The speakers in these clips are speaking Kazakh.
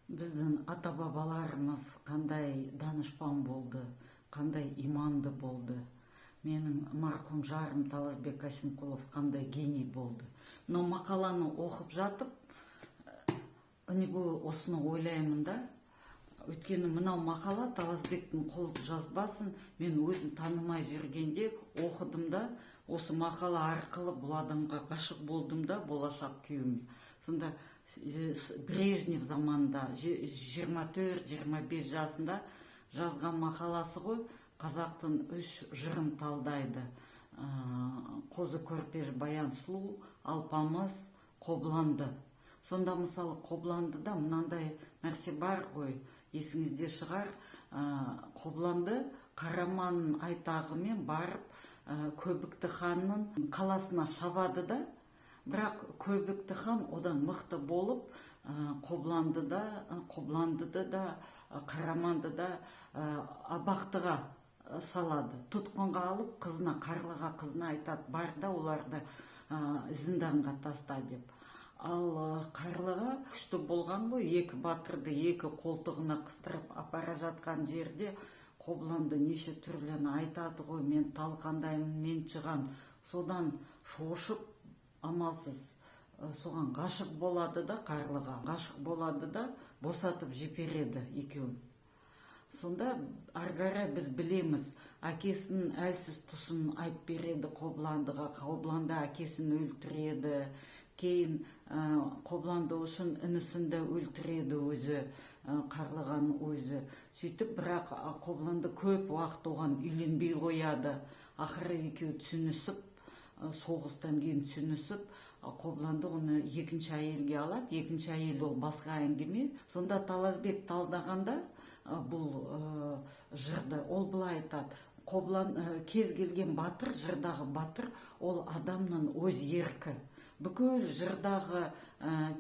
Біздің ата бабаларымыз қандай данышпан болды, қандай иманды болды. Менің марқұм жарым Таласбек Касимқұлов қандай гений болды. Но мақаланы оқып жатып, үнемі осыны ойлаймын да. Өйткені мынау мақала, Таласбектің қол жазбасын мен өзім танымай жүргенде оқыдым да, осы мақала арқылы бұл адамға ғашық болдым да, болашақ күйеуіме. Сонда Брежнев заманында 24-25 жасында жазған мақаласы ғой. Қазақтың үш жырын талдайды: Қозы Көрпеш Баян сұлу, Алпамыс, Қобыланды. Сонда, мысалы, Қобыландыда мынандай нәрсе бар ғой, есіңізде шығар. Қобыланды Қараманның айтағымен барып, Көбікті ханның қаласына шабады да, бірақ Көбікті хан одан мықты болып, Қобыландыды да, Қараманды да абақтыға салады, тұтқынға алып, қызына, Қарлыға қызына айтады: «Бар да, оларды зынданға таста», – деп. Ал Қарлыға күшті болған ғой, екі батырды екі қолтығына қыстырып апара жатқан жерде Қобыланды неше түрліні айтады ғой: «Мен талқандаймын, мен шығам». Содан шошып, амалсыз соған ғашық болады да, Қарлыға ғашық болады да, босатып жібереді екеуін. Сонда ары қарай біз білеміз, әкесінің әлсіз тұсын айтып береді Қобыландыға, Қобыланды әкесін өлтіреді. Кейін Қобыланды үшін інісін де өлтіреді өзі, Қарлығаның өзі. Сөйтіп, бірақ Қобыланды көп уақыт оған үйленбей қояды. Ақыры екеуі түсінісіп, соғыстан кейін түсінісіп, Қобыланды оны екінші әйелге алады. Екінші әйел ол басқа әңгіме. Сонда Таласбек талдағанда бұл жырды, ол былай айтады: Қобылан, кез келген батыр, жырдағы батыр, ол адамның өз еркі. Бүкіл жырдағы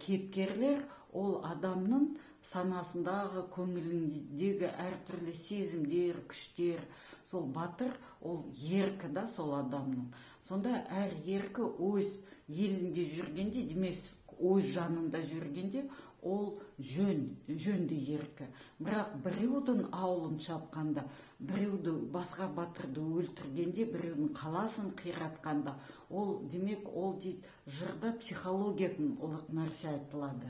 кейіпкерлер ол адамның санасындағы, көңіліндегі әртүрлі сезімдер, күштер. Сол батыр ол еркі да сол адамның. Сонда әр еркі өз елінде жүргенде, демек, өз жанында жүргенде, ол жөн, жөнді еркі. Бірақ біреудің ауылын шапқанда, біреуді, басқа батырды өлтіргенде, біреудің қаласын қиратқанда, ол, демек, ол дейді, жырда психологиялық нәрсе айтылады.